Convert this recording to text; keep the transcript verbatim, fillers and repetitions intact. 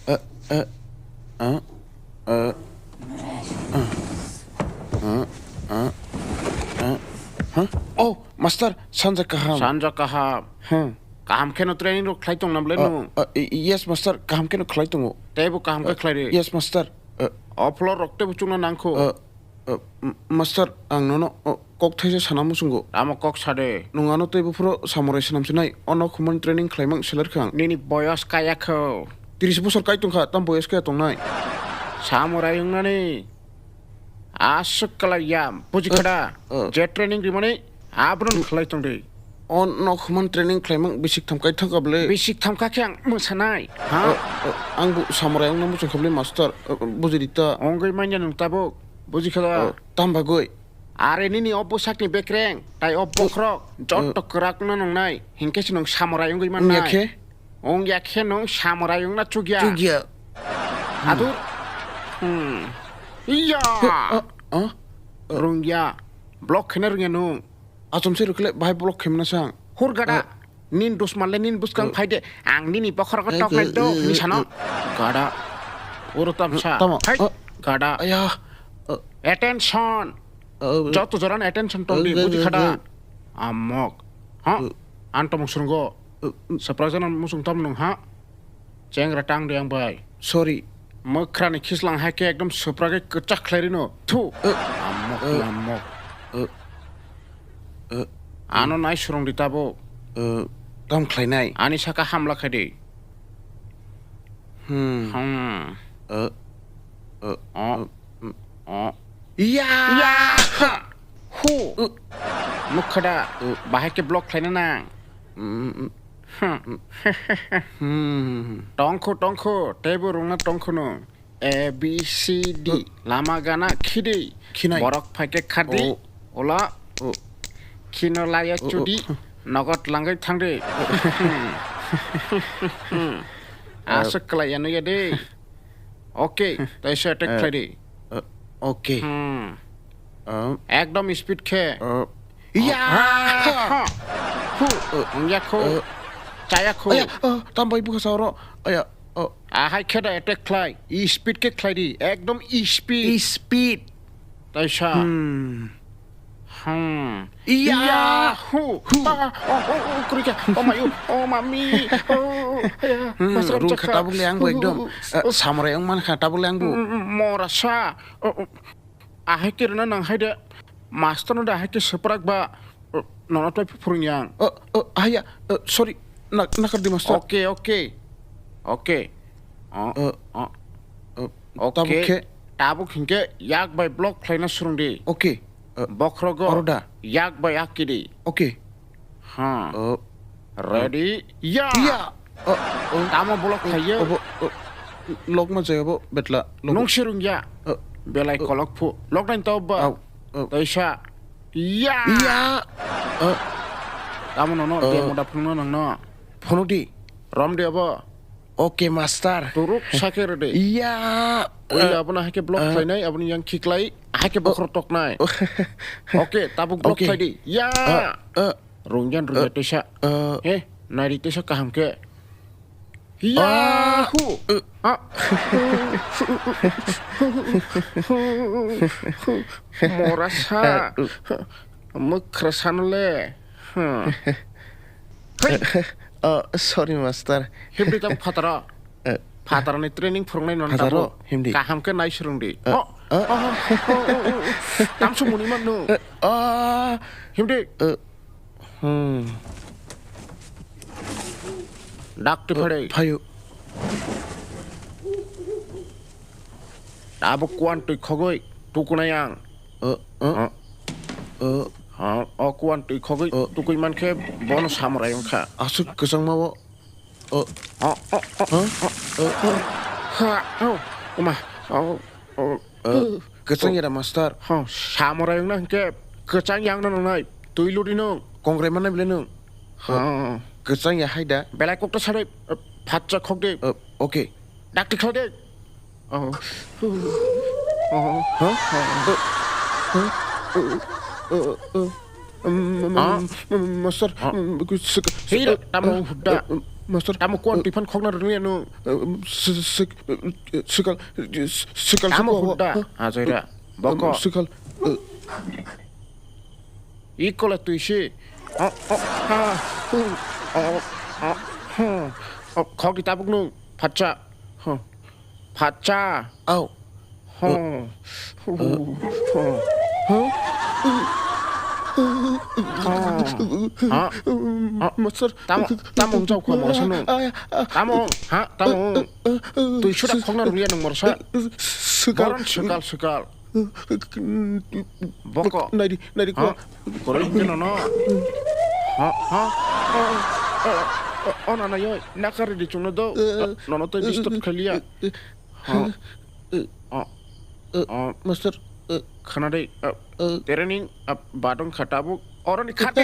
Uh, uh, uh, uh, uh, uh, uh, huh? Oh, master, sanja kaham. Sanja kaham. Huh. Kaham kheno training rok khlai tong nam le? Uh, nung? Uh, y-, yes, master, kaham kheno khlai tongo. Teibo kaham khe khlai ri. Yes, master. Uh, O floor rok teibo chukna nangkho. Uh, Uh, m-, master, ang nono, uh, kok thaisa sana muchungo. Tamo kok sa de? Nwng ano tei buphuru samurai swnam sinai, o nok humani training khlaimang seler kha ang. Nini boyos kaya kho? Tris bosor kai tongkha, tam boyos kaya tongnai? Samurai wngnani aswk kwlai ya, buji kha da? Uh, uh. Je training rimani, abono khlai tong di. O nok humani training khlaimang bisik tham kai thangkha bwle. Bisik tham kha khe ang mwsanai, ha? Uh, uh, ang bo samurai wngna muchung kha bwle, master, uh, buji di ta. Wngwi manya nwng tabuk. Buji kha da? Oh, tam bagwi? Are nini o bwsakni bekreng, tai o bokhorok, jotto kwrak wngna nangnai, hinkhe se nwng samurai wngwi mannai. Wngya khe? Wngya khe nwng samurai wngna chukya. Chukya. Adur. Hmm. Iya. Ah, ah, ah. Rungya. Block khena rungya nwng. Achomse rwkhle bahai block khemna sang. Hur gada. Ah. Nin dusman le nin bwskang phai de. Ang nini bokhorogo toknai do, hini sano. Gada. Oro tamsa. Tamo? Hai, gada. Aya. Attention. Joto jorano attention tong di, buji kha da? Amok. Ha? Ang tomung srwngo. Swprak jana muchung tam nung ha? Chengra tang de ang bai. Sorry. Mwkhrani khislang hai khe ekdom swpragwi kwchak khlai rino. Thu. Amok, amok. Ano nai surung di tabuk. Tam khlainai? Ani saka hamla khai di. Hmm. Hmm. Oh. Oh. Ya. Ya. Hu. Mwkha da. Bahai khe block khlaina nang. Hmm. Tongkhu, tongkhu, teibo rungna tongkhu no. A, B, C, D. Lama gana khidi. Khinai. Borok phaikhe khadi. Oh. Ola. Oh. Khino laya chudi. Nogot langwi thangdi. Aswk kwlai yanu ya de. Okay, taisa attack khlai di. Okay. Hmm. Ekdom speed khe. Ya! Ha, ha. Hu, ongya kho. Chaya kho. Aya, tam bai bukha sa oro. Aya, oh. Ahai khe da attack khlai. Speed khe khlai di. Ekdom speed. Speed. Taisa. Hmm. Hmm. Iya. Iya. Hu. Hu. Ah, oh, oh, oh, kurika. Oh, my, oh, oh, mami. Oh, oh, ya. Hmm, Mas Ram rung kha Chakha. Tabuk le ang bo ekdom. Hu, hu, hu. Eh, samurai ang man kha tabuk le ang bo. Mm, mm, mora sa. Oh, oh. Ahai khe rwna nang hai de. Master no da ahai khe swprak ba, uh, nono tei phurung yang. Uh, uh, haya, uh, sorry. Nak-, nakar di, master. Okay, okay. Okay. Uh, uh, uh, tabuk khe? Tabuk hinkhe yak bai block khlaina swrwng di. Okay. Uh, bokhrogo oro da? Yak bai akidi. Okay. Ha. Oh. Ready? Ya! Ya! Oh, oh. Tamo block khlaiyo? Obo, oh. Lokma jai obo, betla. Lok- Nung sirung ya? Oh. Belai kolok phu. Loknain to ba? Au. Oh. Taisa. Ya! Ya! Oh. Tamo nono, oh, dia moda phunukno nangno. Phunuk di. Rom di obo. Okay, master. Turuk sakhe rede. Ya! Oila abono hake block khlainai, aboni yang khiklai, hake bokhorok toknai. Oh. Okay, tabuk block khlai di. Ya! Uh, uh. Rungyan, rungyan tesa. Eh, nari tesa kaham ke. Yahoo! Ah. Morasa. Mukhrasano le. Hey. Oh, sorry, master. Hibri tam phatara. Eh. Phatarani training phurungnai non tabo. Phataro, himdi. Kaham ke nai surungdi. Eh. Oh, oh, oh, oh, oh, oh. Tamsu muni manu. Eh, oh. Himdi. Eh. Hmm. Dak ti phare. Phayu. Abo kuan twi khogoi tukunai ang. Uh, uh, uh. Ha, o kuan twi khogoi tukui mankhe bono samurai wngkha. Aswk kwchangma o. Uh. Oh, oh, oh, oh, oh. Ha, oh, oma, oh, oh. Uh, kwchang yara master. Ha, samurai wngna hwnkhe kwchang yangna nangnai. Twi ludi nung. Kongrai manai bile nung. Ha. Uh, kwchang ya haida. Belai kokta sari, uh, phatsa khokdi. Uh, okay. Dakti khlai de. Oh. Oh. Huh? Huh? Mm, mm, Ha? Mm, mm, Master, Ha? Mm, sik-, Hei, sik-, tamo uh, hudda. Uh, Master, Tamo kuan uh, tuiphan khokna rwngya no? Uh, si-, sik-, uh, sikal, uh, sikal Tamo sikal, hudda. Ha? Ajaira. Uh, Boko. Sikal, uh, Ikola tuisi. Oh, oh, ha. Oh, oh, hmm. Oh, khok di tabuk nung. Phatsa. Huh. Phatsa. Au. Huh. Huh. Huh. Ha? Ha? Master. Tamo, tamo wng chao kho morsa nung. Tamo, ha? Tamo wng. Tui suda khokna rwngya nung morsa. Sikal. Boron sikal, sikal. Boko. Naidi, naidi Ha? ko. Koroi hingke nono. Ha? Ha? O, o, o, o, nana yoi. Nakar di chungno do. Nono to disturb khaliya. Ha? O, o, Master. Khana dei. Tereni badong khatabuk. Oroni khate.